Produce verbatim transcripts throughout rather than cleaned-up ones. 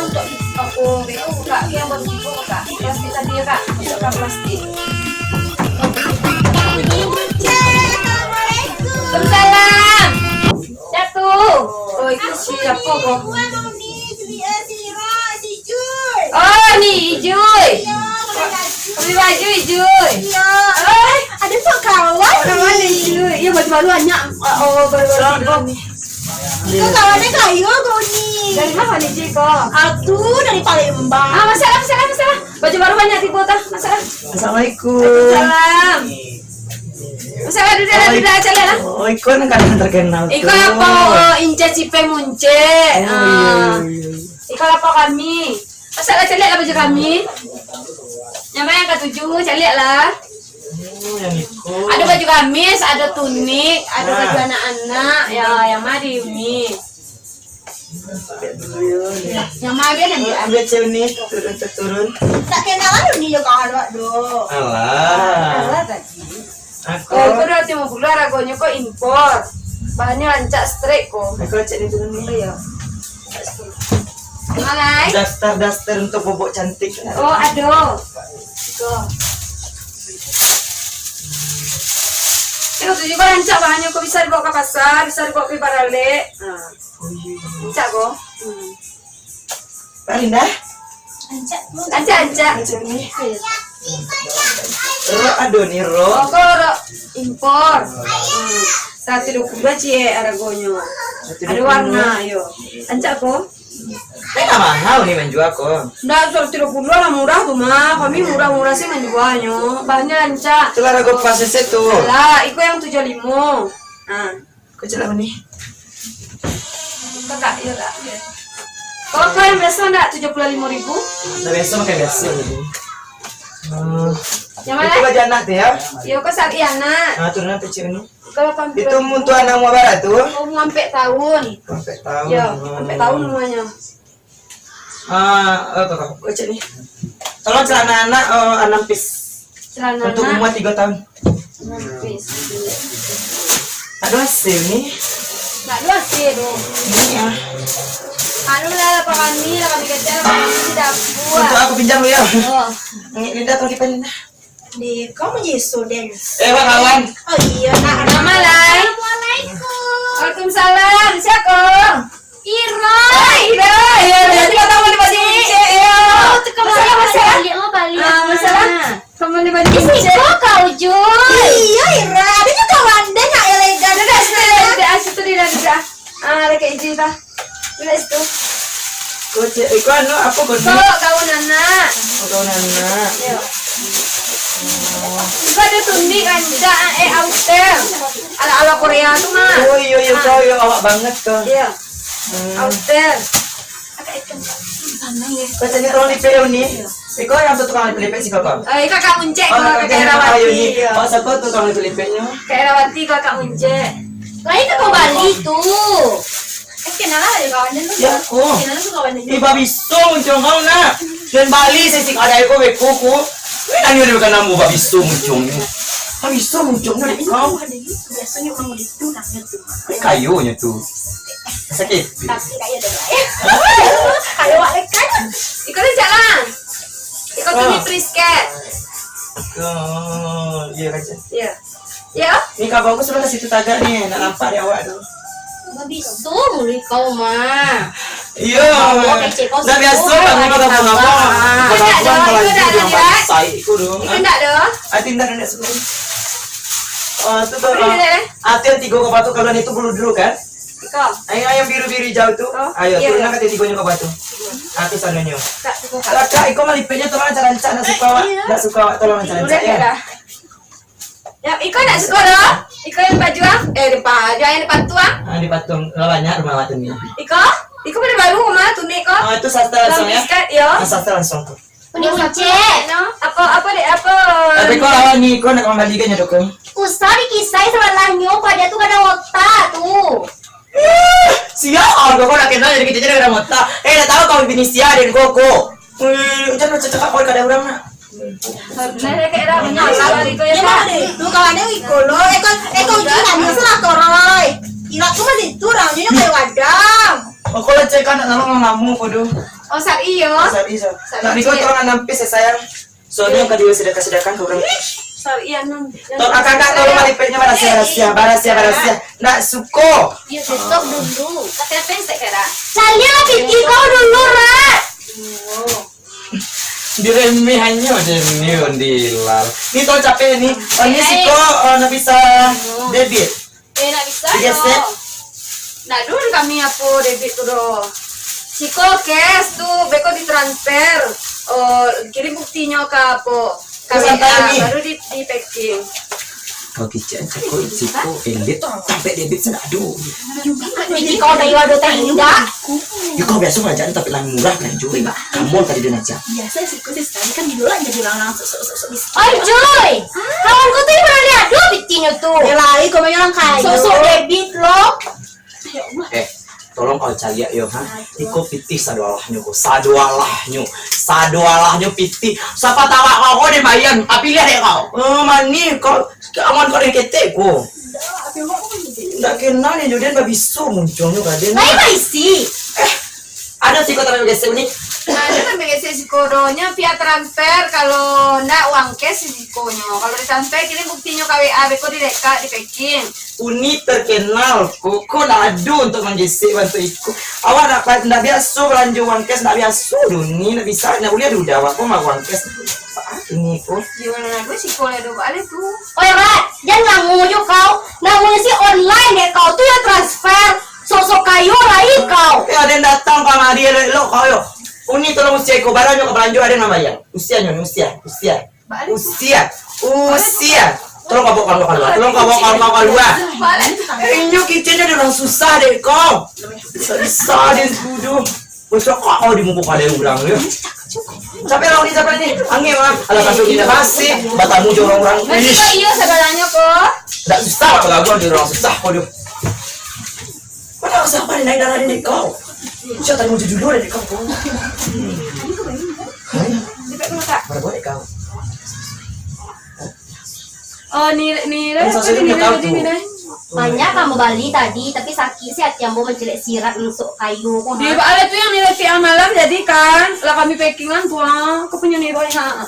Aku beko, Kak. Yang baru tibo, Kak. Plastik tadi, ya, Kak. Masukkan plastik. Waalaikumsalam. Jatuh. Oh, itu siapa, kok? Oh, ni Ijui. Beli baju, Ijui. Iya. Eh, ada sok kawan. Kawan ni, Ijui. Iya, baju baru banyak. Oh, baru-baru tibo. Iko kawan ni kayo ko ni. Dari mana ni, Ji, ko? Aku dari Palembang. Ah, masalah, masalah, masalah. Baju baru banyak tibo tu, masalah. Assalamualaikum. Waalaikumsalam. Masalah, duduk lah, duduk lah, caliak lah. Oh, iko nan kadang terkenal tu. Iko apa, oh, inca cipe munce. Oh, iya, iya, iya. Iko apa kami? Masalah, caliak lah baju kami. Yang mana yang katuju, caliak lah. Oh, yang iko. Ada baju gamis, ada tunik, ada baju anak-anak. Ya, yang mana, Umi? Lihat dulu, ya. Yang mana yang diambil? Ambil cewek ni, turun, turun. Tak kenal anu ni juga awak tu. Alah. Alah tadi. Aku. Oh, itu dua ratus lima puluh haragonyo ko impor. Bahannya rancak straight ko. Aku cek ni turun dulu ya. Malai. Daster-daster untuk bobok cantik. Oh, aduh. Iko. Iko tu juga rancak bahannya ko, bisa dibawa ke pasar, bisa dibawa ke baralek. Nah. Rancak ko. Hmm. Paling dah. Rancak, rancak. Rancak ni. Rok ado ni, rok. Oh, ko rok impor. Hmm. Satu dua puluh dua ciek haragonyo. Satu dua puluh dua. Ada warna, yo. Rancak ko. Tapi ndak mahal ni manjua ko. Ndak, satu dua puluh dua lah murah tu mah. Kami murah-murah sih manjuanyo. Bahannya rancak. Itulah harago pas sese tu. Alah, iko yang tujuh limo. Ha. Kau cek lah ni. Kakak, iya, Kak. Kalau kau yang biasa ndak tujuh puluh lima ribu? Ndak biasa, makan biasa gitu. Hmm. Yang mana? Itu baju anak tu ya? Iya, kau sari anak. Ah, turunan kecil ni. Kalau pampir. Itu untuk anak umur berapa tu? Oh, umur empat tahun. Empat tahun. Ya, hmm. Empat tahun umurnya. Ah, apa kau? Kau cek ni. Tolong celana anak, eh, enam piece. Celana anak. Untuk umur tiga tahun. Enam piece. Ada hasil ni. Tak ada hasil tu. Ini ya. Anu lah, lah, Pak Kami, lah kami kata, lah Pak Kami di dapur. Untuk aku pinjam dulu ya. Oh. Ni, Linda, tolong kipas Linda. Di, kau menjadi student. Eh, Pak Kawan. Oh iya, nak. Nama lai? Assalamualaikum. Waalaikumsalam. Siapa? Ira. Oh, Ira. Ya, berarti kau tahu di baju Cik. Cik, ya. Oh, tu kau masalah, balik, masalah. Balik, oh, balik. Ah, masalah. Kau mau di baju Cik. Kau, kau, Jul. Iya, Ira. Ada juga kawan dia nak elegan. Duduk situ, duduk, duduk. Ah, situ dia dah duduk. Ah, ada Kak Ijin dah. Duduk situ. Kau cek, eh, kau anu, apa kau ni? Kau gaun anak. Oh, gaun anak. Ya. Oh. Kau ada tunik rancak, eh, outer. Ala-ala Korea tu, mah. Oh, iya, iya, ah. Kau, iya, awak banget kau. Iya. Hmm. Outer. Kau cari tolong lipek dulu ni. Iko yang tu tukang lipek-lipek siko kau. Eh, iko Kak Muncek, oh, kalau Kak Kak Erawati, Erawati, iya. Oh, siapa tu tukang lipek-lipeknyo? Kak Erawati, kalau Kak Muncek. Lain tu kau Bali tu. Eh, kenalan aja kawan dia tu. Ya, oh. Kenalan tu kawan dia. Ih, babiso muncung kau nak. Dan Bali sisi ada iko beko ku. Weh, nanya dia bukan namo babiso muncung ni. Babiso muncung ni kau. Biasanya orang itu nanya tu. Ini kayonyo tu. Sakit. Tapi kaya dah. Kaya awak lekan. Iko tu jalan. Iko tu ni prisket. Oh, iya, kaca. Iya. Ya. Ni kabau aku sudah ka situ tagak ni, nak nampak di awak tu. Babiso mulut kau mah. Iya. Kau kecek kau. Dah biasa, tak ada apa-apa. Iko ndak ada, iko ndak ada. Iko ndak ada. Ati ndak ada suka. Oh, tu tu. Ati yang tiga kapal tu kalau itu bulu dulu kan? Iko. Ayo, yang biru-biru hijau tu. Oh, ayo, iya, turun iya. Ati tiga nyo kapal tu. Ati sanonyo. Kakak, iko malipeknyo tolong rancak-rancak, nak suka awak. Iya. Nak suka awak tolong rancak-rancak ya. Ya, iko nak suka dah. Iko yang baju ah. Eh, di baju yang dipatung ah. Ah, dipatung. Lah banyak rumah awak tu ni. Iko? Iko pada baru rumah tu ni ko. Ah, itu sastra langsung ya. Biskat, ya. Ah, sastra langsung tu. Apa, apa dek, apa? Tapi kau lawan ni, kau nak kembali kan nyo tu? Usah dikisai sabalahnyo, pada tu kada otak tu. Ih, sial, kau nak kenal jadi kecil-kecil kada otak. Eh, dah tahu kau bini sia dan koko. Wih, jangan cakap kau kada orang nak. Nah, kayak dah menyala hari tu ya, Kak. Itu kawan dia iko lo, eko, eko uji nanya salah koroi. Irak tu masih itu, orangnya kayak wadam. Oh, kalau cek kan nak nolong lamo ko doh. Oh, Sari yo. Oh, Sari, so. Sari. Nak biko cek. Tolong anam pis ya, sayang. Soalnya kan dia sedekah-sedekah ke orang. Sari anu. Tolong, kakak, tolong alipetnya, barasia, barasia, barasia, barasia. Nak suko. Yo, stop dulu. Tapi apa yang saya kira? Calilah piti kau dulu, Rat. Oh. Diremeh hanyo, diremeh ondilal. Ni tau capek ni. Oh, ni siko, oh, nak bisa debit. Eh, nak bisa. Digesek. Nak dulu kami apo debit tu doh. Siko cash tu, beko ditransfer. Oh, kirim buktinyo ka apo? Ka W A, baru di, di packing. Kau kicak cako siko elit sampai debit sandak ado. Ini kau dari ado tadi indak? Yo, kau biaso ngajak ni, tapi lah murah kan, cuy. Kamu tadi dia ngajak. Biaso siko sekali kan dulu lah jadi orang langsung sok sok sok. Oi, cuy. Kawan kau tu yang mana dia? Aduh, bitinyo tu. Yo lai, kau banyak orang kayo. Sok sok debit lo. Eh, tolong kau caliak yo, ha. Iko pitih sadoalahnyo ko, sadoalahnyo, sadoalahnyo pitih. Sapa tawa kau, kau den bayan, api liah dek kau. Eh, manih kau, awan kau den ketek ko. Ndak kenal ni, Juden babisu muncuangnyo ka den. Lai baisi. Eh, ado siko tapi gesek ni. Ado tapi gesek siko doh, nyo via transfer, kalau ndak uang cash sikonyo. Kalau ditransfer, kirim buktinyo ka W A, beko dilekak, di packing. Uni terkenal, koko lado untuk manggesek bantuak iko. Awak ndak, ndak biaso balanjo uang cash, ndak biaso doh ni, ndak bisa, ndak buliah duda awak ko mah uang cash. Ini ko. Yo, lah, gue siko lah, dua kali tu. Oi, Rat, jan lango jo kau. Namonyo si online dek kau tu yo transfer. Sok-sok kayo lai kau. Eh, ado yang datang kamari elok-elok kau yo. Uni tolong usia iko, baranjo ka balanjo, ado yang mambayar. Usia nyo, usia, usia. Usia, usia. Tolong kau bawa kawan kau kalua. Tolong kau bawa kawan kau kalua. Eh, inyo kicennyo ado urang susah dek kau. Bisa-bisa den sudo. Bocah kau di muko kadai urang yo. Capek lah ni, capek ni. Angin lah. Alah, kasur indak basih. Batamu jo urang-urang. Masih kok iyo sabalanyo ko. Ndak susah lah bagaguang jo urang susah ko doh. Mana usah apa naik darah dek kau. Siapa tadi muncul dulu dek kau. Hai. Mana buat dek kau? Oh, ni, ni, Ini sausnya ni, ni, punya kau ni, tu. Ni. Banyak kamu bali tadi, tapi sakik sih hati ambo mancaliak sirat masuk kayu ko, ha. Di bawah tu yang nilai P A malam jadi kan, lah kami packingan tu, ha. Aku punya nilai, ha.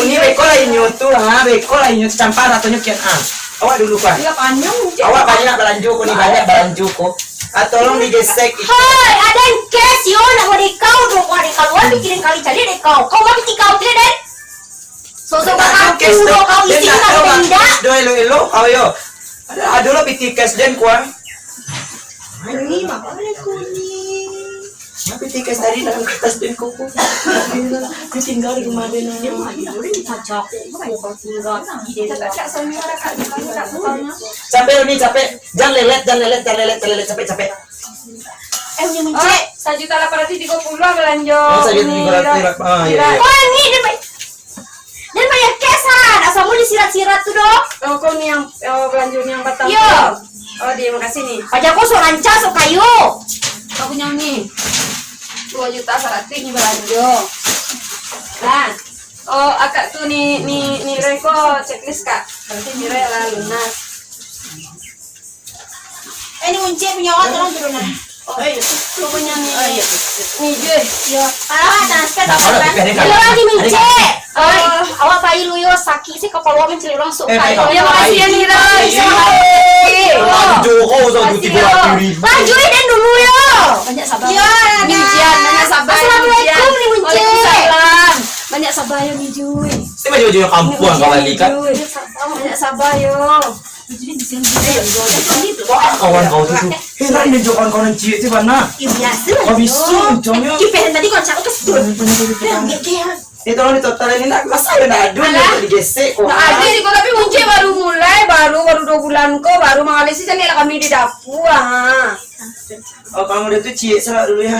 Uni beko lah inyo tu, ha, beko lah inyo tu, campur ratonyo kian, ha. Awak dulu, Pan. Iya, panjang, Cik. Awak banyak balanjo ko ni, banyak balanjo ko. Ah, tolong digesek. Hoi, ado yang cash yo, nak buat dek kau tu, buat dek kau, luar pikirin kali cari dek kau. Kau mah piti kau tu, Den. Sosok kau tu, kau isi nak pindah. Doh elok-elok, kau yo. Ado, ado lo piti cash den, kuah. Ini mah, apa ni kuning? Tapi tikas tadi dalam kertas den koko. Dia tinggal di rumah dia, nah. Capek ni, capek. Jangan lelet, jangan lelet, jangan lelet, jangan lelet, capek, capek. Eh, punya Mincik. Oh, sajuta lapan ratus tiga puluh lah balanjo. Oh, sajuta tiga ratus, tiga ratus. Ah, iya, iya. Oh, ini dia, Pak. Jan bayar cash ha, nak samo disirat-sirat tu doh. Oh, kau ni yang, oh, balanjo ni yang batang. Iyo. Oh, di, makasih ni. Paja kau sok rancak, sok kayo. Kau punya ni. Dua juta saratus ni balanjo. Nah. Oh, akak tu ni, ni, ni reko checklist, Kak. Berarti ni reko lah lunas. Eh, ni Uncik punya awak, tolong turunan. Oh, iya. Lu punya ni. Ah, iya. Ni je. Iya. Alah, transfer. Kalau ada, ada, ada. Iya, ni Uncik. Oi, awak pai lu yo, sakik sih kapalo awak mancaliak urang sok kayo. Eh, pai, pai. Iya, makasih ya, Nira. Iya. Lanjut, kau usah cuti dua hari. Lanjut, Den, dulu yo. Banyak sabar. Iya, Mijian, banyak sabar, Mijian. Assalamualaikum, ni Uncik. Waalaikumsalam. Banyak sabar ya, Mijui. Saya baju-baju kampuang kau balik, kan? Mijui. Banyak sabar yo. Wah, kawan kau tu, tu. Heran dia jo kawan-kawan ciek tu, Bana. Ya, biasa lah. Kau bisu, kencangnya. Kipas tadi kau cakap ke situ. Dia ambil dia. Eh, tolong ditotalin ni, nak. Masa ada nak adu, nak digesek, kau. Nak adu ni, kau tapi Uncik baru mulai, baru, baru dua bulan kau, baru mangalih sih, cari lah kami di dapur, ah. Oh, kamu dah tu ciek, salah dulu ya.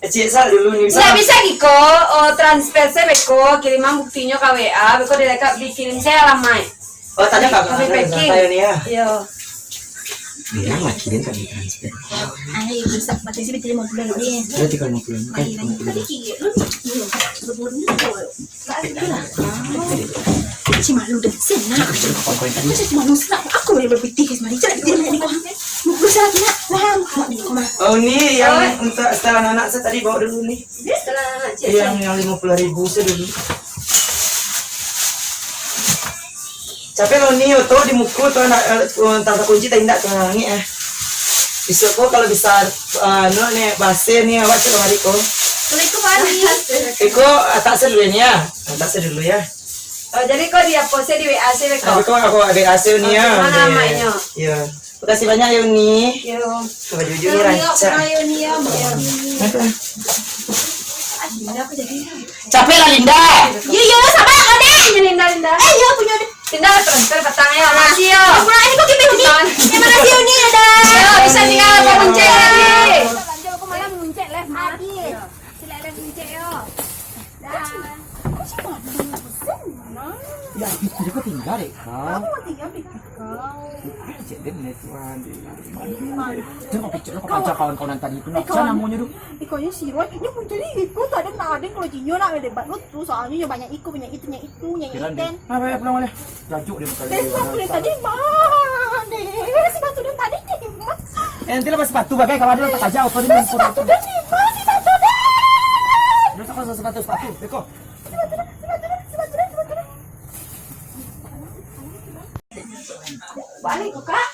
Cik, sa dulu ni, bisa. Ndak bisa giko, oh, transfer se beko, kiriman buktinyo ka W A, beko dilekak dikirim se alamaik. Oh, tadi ka kami packing. Ni, ya. Iyo. Bilang lah kirim ka transfer. Ayo, bisa, berarti sih, berarti lima puluh ni. Berarti kalau lima puluh, kan? Lagi, lagi. Lima puluh. Lagi, lagi. Cik malu dah. Senang. Aku cak cik malu senang. Aku boleh berpikir ke semari. Cak, dia banyak di kau. Buku salah, nak. Nah, mak di rumah. Oh, ni yang untuk setelan anak saya tadi bawa dulu ni. Setelan anak cik. Yang, yang lima puluh ribu saya dulu. Capek lo ni, oto di muko tu anak, eh, tangkap kunci tak indak tu, ngek, eh. Besok ko kalau bisa, eh, anu ni, baseh ni, awak cek kamari ko. Assalamualaikum, Pak Haji. Iko, ah, tak saya dulu ni, ya. Ah, tak saya dulu, ya. Oh, jadi ko di apo saya di W A saya ko? Tapi ko aku W A saya ni, ya. Mana amaknya? Ya. Makasih banyak, Yuni. Yo. Baju-baju ni rancak. Capek lah, Linda. Yo, yo, sabar kau, Dek. Yo, Linda, Linda. Eh, yo, punya Linda transfer patang ya. Makasih yo. Pulang ini kok kipe Yuni? Ya, makasih Yuni, ada. Yo, bisa tinggal apa muncul lagi? Aku malah muncul lah, Mas. Sila ada muncul yo. Dah. Ya, itu juga tinggal, Dek. Aku mau tinggal di kau. Cek dia ni tuan di mana? Jangan kau picit lo, kau pacar kawan-kawan tadi itu. Nak siapa namanya tu? Ikonyo si Roy, nyo muncul di iko tu ada nak ada kalau jinyo nak debat lo tu, soalnyo nyo banyak iko, banyak itu, banyak itu, banyak iten. Ah, baik, pulang balik. Jajuk dia bukan. Besok boleh tadi mah. Dek, sepatu dia tadi. Eh, nanti lepas sepatu bagai kalau ada lepas aja, apa dia main sepatu dia. Sepatu dia di mana, sepatu dia? Dia tak pasang sepatu, sepatu. Beko. Balik ko, Kak.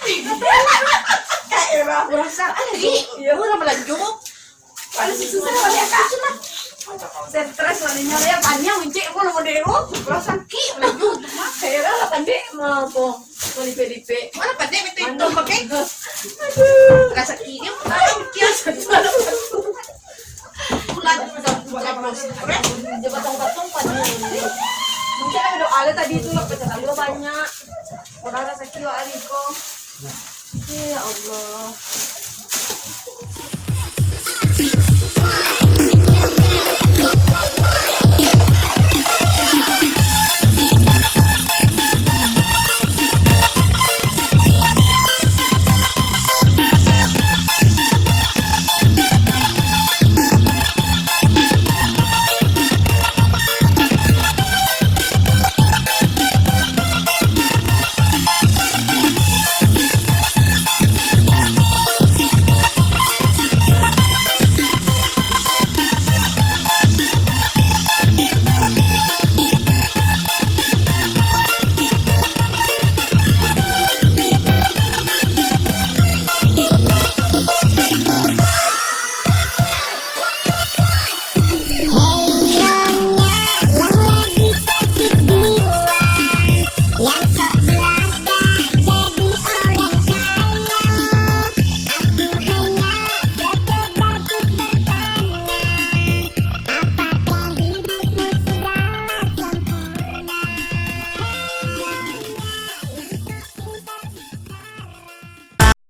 Kak, ya, aku rasa, eh, iya, aku dah belanja. Kalau susu saya balik, Kak. Stres balinya, ya, panjang, mencek pun, mau demo. Rasa sakit, belanja. Saya dah lah pandai, mau apa? Mau lipek-lipek. Mana pandai, minta itu, pakai. Aduh, rasa sakit, dia mau tahu, dia satu, satu. Bulan, bulan, bulan, bulan. Dia batang-batang panjang. Mungkin ada doa lah tadi tu, lah, pecah tali banyak. Orang rasa sakit, hari ko. Ya Allah.